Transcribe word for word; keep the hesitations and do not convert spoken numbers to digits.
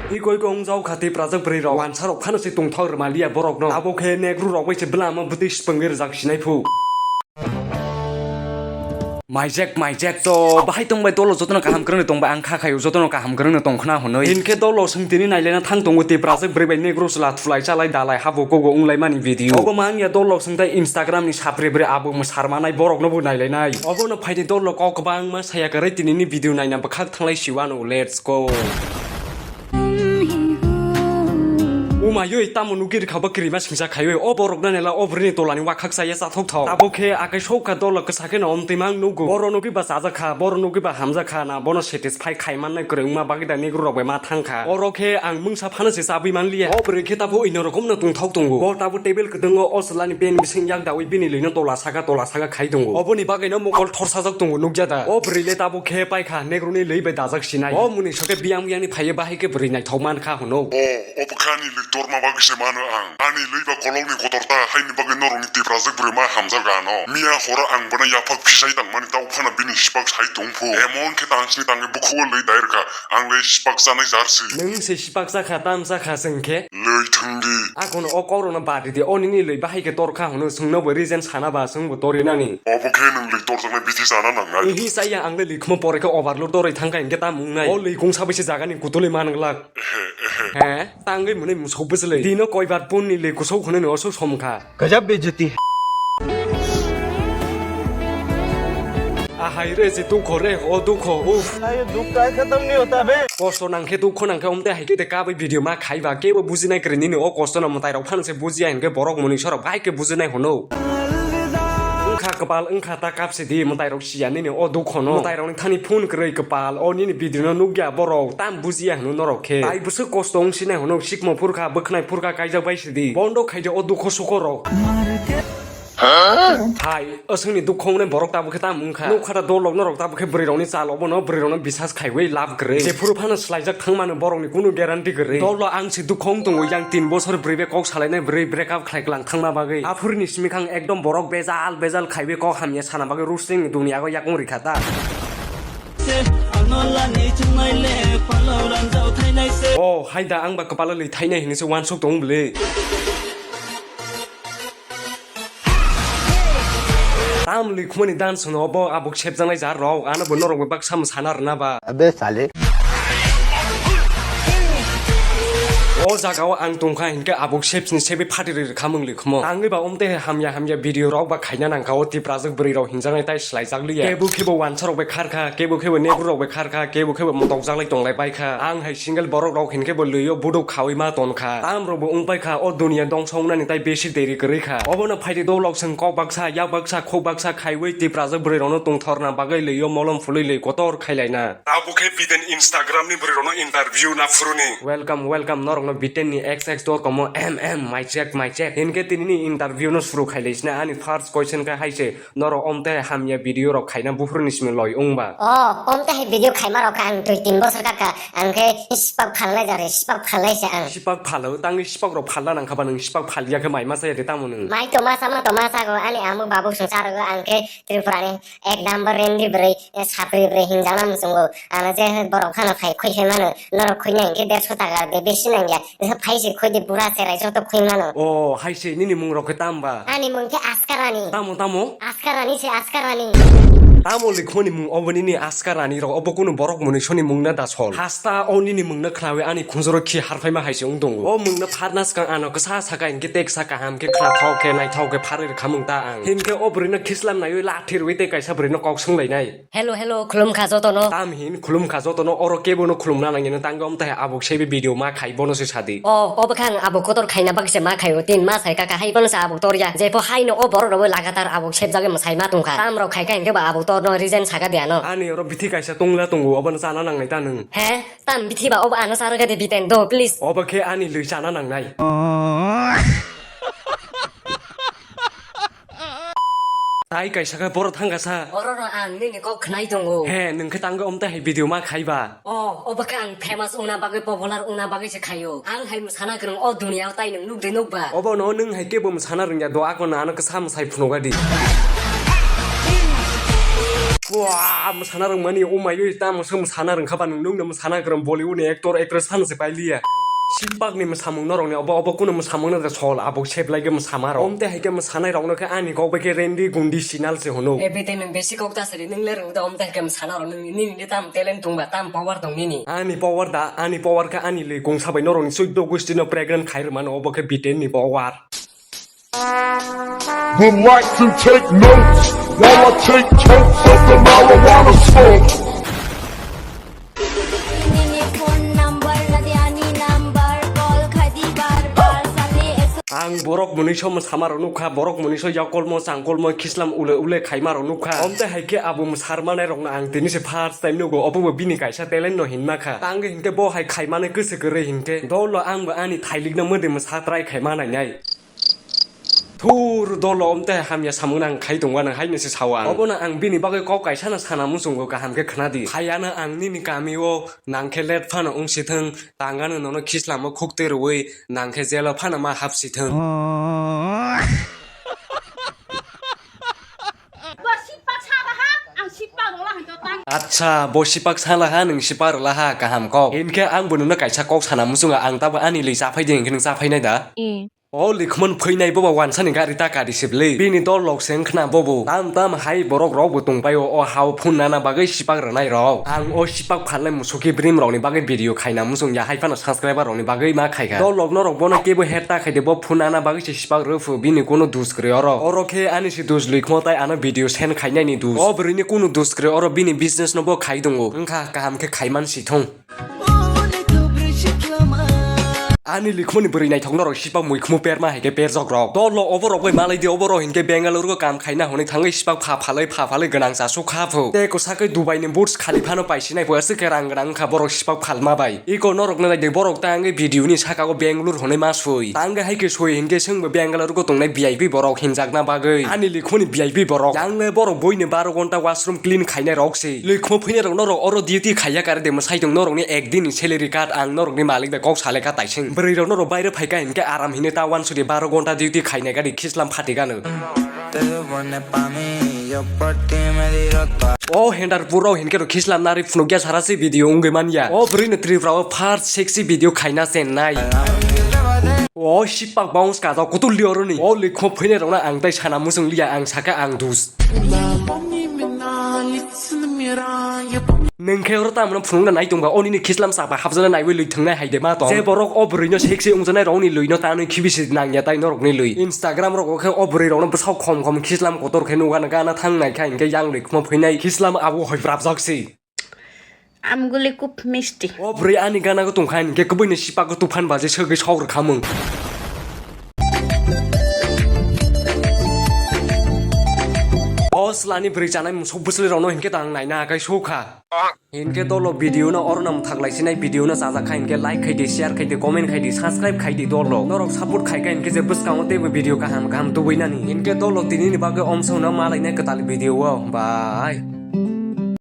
Ikoi kong jao khati prajak bwrwi rok wansa rok phano se tongthok rwmaliya borok no. Abo khe negru rok bai se bwlamo bwtwi swpwngwi rwjak sinai phu. Maijak, maijak to, bahai tong bai dolo jotono kaham kwrwngno tong bai ang kha khaio jotono kaham kwrwngno tong khna hwnwi. Hinkhe dolo swng tini nailaina thang tongo tei prajak bwrwi bai negro chwla thulai chalai dalai habo kogo wnglaimani video. Obo ma wngya dolo swng tei Instagram ni sapre bre abo mwsar manai borokno bo nailainai. Obono phaidi dolo kok kwbangma saya kwrwi tinini video naina bwkhak thanglai siwano. Let's go. Umayoi tamo nugwi rwkha bo kwrwima singsa khaiwi o borok no nela o bwrwini tolani wakhak chaya chathok thok. Tabuk khe akai sokha dolo kwsa kheno omtwi mang nugo. Boro nugwi ba chajak kha, boro nugwi ba hamjak kha na bono satisfy khai mannai kwrwngma bagwi da negro rok bai ma thang kha. Oro khe ang mungsa phano se chabwi man liya. O bwrwi khe tabuk ino rokom no tongthok tongo. Bo tabuk table kwdwngo o chwlani pen bising yak dawi bini lwino tola saka tola saka khai tongo. Oboni bagwi no mokol thor sajak tongo nukya da. O bwrwi le tabuk khe paikha negroni lwi bai dajak sinai. O muni soke biyang biyang ni phaiye bahai khe bwrwi naithok man kha hwno. O, obo khe ani lwi torma bagwi se mano ang. Ani lwi ba kolokni kotor ta, haini bagwi norokni tiprajak bwrwi ma hamjak ano. Miya horo ang bono yaphak phisai tangmani tau phano bini sipak sai tong phu. Emon khe tangsni tangwi bukhugo lwi dair kha, ang lwi sipak chanai jar si. Nwng se sipak cha kha, tam cha kha chwng khe? Lwi thwng di. Akono o kokrokno bad ridi, o nini lwi bahai khe tor kha hwno, chwngno bo reason sana ba chwng bo tor rinani. Obo khe nwng lwi torjaknai bithi chana nangnai. Ehi chaya ang le likhmo pore khe overload doroi thang kha hinkhe tam wngnai. O lwi kungsa bai se jagani kutulwi man glak. He, tangwi mwnwi musuk bwswlwi. Dino koibar punni le kusuk hwnwi no osuk somkha. Gajab bejati. Ahai re je dukho re, o dukho, uff. Ayo dukh ka khatam nahi hota be. Kosto nangkhe dukho nangkhe omte hai khe de kabai video ma khaiba kebo bujinai kwrwi nini o kosto no mwtai rok phano se bujiya hinkhe borok mwnwi sorok bai khe bujinai hwno. Wngkha kwpal wngkha ta kapsi di mwtai rok siya nini o dukho no. Mwtai rok ni thani phone kwrwi kwpal o nini video no nukya borok tam bujiya hwno norok khe. Tai bwswk kosto wngsinai hwno sikmo phurkha bwkhnai phurkha kaijak bai sidi. Bondo khaidi o dukho sukhorok. Hai, aswkni dukho wngnai borok tabuk khe tam wngkha. Nukha da dolok norok tabuk khe bwrwi rokni chal obono bwrwi rokno bisas khaiwi lab kwrwi. Jephuru phano swlaijak thangmano borokni kunu guarantee kwrwi. Dolo ang se dukho wng tongo yang tin bosor bwrwi bai kok salainai bwrwi break up khlai kwlang thangma bagwi. Aphuruni simi khe ang ekdom borok bejal bejal khaiwi kok hamya sana bagwi roasting ni duniyago yakung rikha ta. O, hai da ang ba kwpalo lwi thainai hinwi se uansuk tong bwlwi. Tam likhmani dan sono obo abuk sepjaknai jar rok, ano bo norok bai baksa mwsana rwna ba. Abe sale. O jaga o ang tongkha hinkhe abuk sepsni sebi phatiri rwkha mung likhmo. Tangwi ba omte hamya hamya video rok ba khaina nangkha o tiprajwk bwrwi rok hinjaknai tai swlaijak liya. Kebo kebo wansa rok bai kharkha, kebo kebo nebru rok bai kharkha, kebo kebo motokjaklai tonglai baikha. Ang hai single borok rok hinkhe bo lwi o buduk khawi ma tonkha. Tam rok bo wngpai kha o duniya dongso wngnani tai besi deri kwrwi kha. Obono phaidi dolok chwng kok baksa, yak baksa, khuk baksa khaiwi tiprajwk bwrwi rokno tongthorna bagwi lwi o molom phulwi lwi kotor khailaina. Abo khe Biten Instagram ni bwrwi rokno interview na phuruni. Welcome, welcome, norokno Biten ni X X dot com o M M, my check, my check. Hinkhe tinini interview no suru khailai sina ani first question khe hai se, norok omte hamya video rok khaina buphuru ni simi loi wngba. O, omte hai video khaima rok kha ang dui tin bosor kha kha, ang khe sipak phalnai jare, sipak phalnai se ang. Sipak phalo, tangwi sipak rok phalna nangkha ba nwng sipak phaliya khe mai ma chaya de tamo nwng? Mai toma sama toma sago, ani amuk babuk sung charogo, ang khe Tripura ni ek number rendi bwrwi, eh, sapri bwrwi hinjakna muchungo. Ano je borok phano phai khoi phai mano, norok khoina hinkhe derso taka de besi nangya. Phai se khoi de bura cherai joto khoi mano. O, hai se nini mung rok khe tam ba? Ani mung khe Aska Rani. Tamo, tamo? Aska Rani se, Aska Rani. Tamo likhmani mung obo nini Aska Rani rok, obo kunu borok mwnwi soni mung na da sol. Hasta o nini mung no khnawi ani khunjoro khi harphaima hai se wng tongo. O mung no pharna swkang ano kwsa saka hinkhe tei kwsa kaham khe khnathok khe naithok khe pharwi rwkha mung ta ang. Hinkhe o bwrwi no khislam naiwi lathi rwi tei kaisa bwrwi no kok swng lainai. Hello, hello, khulumkha jotono. Tam hin khulumkha jotono, oro kebo no khulumna nangya, nang tangwi omtai abuk sebe video ma khai bono se sadi. O, obo khe ang abuk kotor khaina bagwi se ma khaio, tin ma sai kaka hai bono se abuk torya. Jepho haino o borok rokbo lagatar abuk sepjagwi mwsai ma tongkha. Tam rok khai kha hinkhe bo abuk torno reason saka de ano. Ani oro bithi kaisa tongla tongo, obono chana nangnai ta nwng. He? Tam bithi ba obo ano charo khe de Biten do, please. Obo khe ani lwi chana nangnai. Tai kaisa khe borok thangkha sa. Oro ro ang nini kok khnai tongo. He, nwng khe tangwi omtai hai video ma khai ba? O, obo khe ang famous wngna bagwi, popular wngna bagwi se khaio. Ang hai mwsana kwrwng o duniya o tai nwng nuk de nuk ba? Obo no nwng hai kebo mwsana rwngya do, ako no ano kwsa mwsai phunuga di. Bua, mwsana rwngmani, oh my, oi, tamo se mwsana rwngkha ba nwng, nwng no mwsana kwrwng Bollywood ni actor, actress phano se pailiya. Sipakni mwsamung norokni obo, obo kuno mwsamung no da sol, abo seplai khe mwsama rok. Omte hai khe mwsanai rok no khe ani kok bai khe Randy Gundi Sinal se hwno. Ebe tei nwng besi kok ta sari, nwng le rwng da omte hai khe mwsana rok nwng nini le tam talent tong ba, tam power tong nini. Ani power da, ani power khe ani le kung sabai norokni chuddo gusti no pregnant khai rwmano, obo khe Britain ni power. Would like to take notes while I take totes of the marijuana smoke. Ang borok mwnwi so mwsama rok nukha, borok mwnwi so yakolmo changkolmo khislam ule ule khaima rok nukha. Omte hai khe abo mwsar manai rokno ang tini se first time nugo, obo bo bini kaisa talent no hinma kha. Tang hinkhe bo hai khaimani kwswk kwrwi hinkhe dolo ang bo ani thailikno mwdwi mwsa try khaima nainai. Thur dolo omte hamya samung nang khai tongma nang haino se sao ang. Obono ang bini bagwi kok kaisa no sana muchungo kaham khe khna di. Phaiano ang nini kami o nang khe let phano wng si thung, tangano nono khislamo khuk twi rwui nang khe jelo phano ma hap si thung. Bo sipak sa baha, ang sipak rola hwnkhe tang. Acha, bo sipak sa laha, nwng sipak rwlaha, kaham kok. Hinkhe ang bo nono kaisa kok sana muchungo, ang tabo ani lwi chaphai di hinkhe nwng chaphai nai da? Eh. O likhmon phuinai bobo wansani gari ta kari sibli. Bini dol lok se wngkhna bobo. Tam tam hai borok rok bo tongpaio o hao phone nana bagwi sipak rwnai rok. Ang o sipak phalnai musuki brim rokni bagwi video khaina muchung ya hai phano subscriber rokni bagwi ma khaikha. Dol lok norok bono kebo her ta khaide bo phone nana bagwi se sipak rw phu bini kunu dus kwrwi oro. Oro khe ani se dus likhmo tai ano video send khainai ni dus. O bwrwini kunu dus kwrwi oro bini business no bo khai tongo. Wngkha kaham khe khaiman si thung. Ani likhmoni bwrwi naithok norok sipak muikhmu perma hai khe perjok rok. Dolo oborok bai malai di oborok hinkhe Bengaluru o kam khaina hwnwi thangwi sipak pha phalwi pha phalwi gwnang chasu kha phu. Tei kwsakwi Dubai ni Burj Khalifa no paisinai phu aswk khe rang gwnang wngkha borok sipak phalma bai. Iko norok no naidi borok ta wngwi video ni saka o Bengaluru hwnwi ma sui. Ta wngwi hai khe sui hinkhe swngbo Bengaluru o tongnai V I P borok hinjakna bagwi. Ani likhmoni V I P borok. Yang le borok boino baro gonta washroom clean khainai rok se. Likhmo phuinai rok norok oro duty khaiya kare de mwsai tong norok ni ek din ni salary card ang norok ni malik bai kok saleka taising. Bwrwi rok norok baire phaika hinkhe aram hine ta wansuri baro gonta duty khainai gari khislam phatigano. O hender puro hinkhe rok khislam nari phunukya sara se video wngwi manya. O bwrwi no Tripura o first sexy video khaina chenai. O sipak bounce kajak kutul li oroni. O likhmo phuinai rokno ang tai sana muchung liya ang saka ang dus. Nwng khe oro tamo phunukna nai tongba, o nini khislam chapa hapjana naiwi lwi thwngnai hai de ma tong. Je borok o bwrwino sexy wngjanai rokni lwino tanwi khibisi nangya tai norokni lwi. Instagram rogo khe o bwrwi rokno bwsao khom khom khislam kotor khe nukha nang gana thang nai kha hinkhe yang lwi khmo phuinai khislam abo hoi brapjak si. Amguli kup misti. O bwrwi ani gana go tongkha hinkhe kwbwini sipak go tuphan baje swgwi sok rwkha mung. O slani bwrwi chanai musuk bwsli rokno hinkhe tang naina akai sukha. Hinkhe dolo video no oro nam thaklai sinai video no chajak kha hinkhe like khai di, share khai di, comment khai di, subscribe khai di dolo. Norok support khai kha hinkhe je bwskango teibo video kaham kaham tubui nani. Hinkhe dolo tini ni bagwi omsong no malainai kwtal video o. Bye.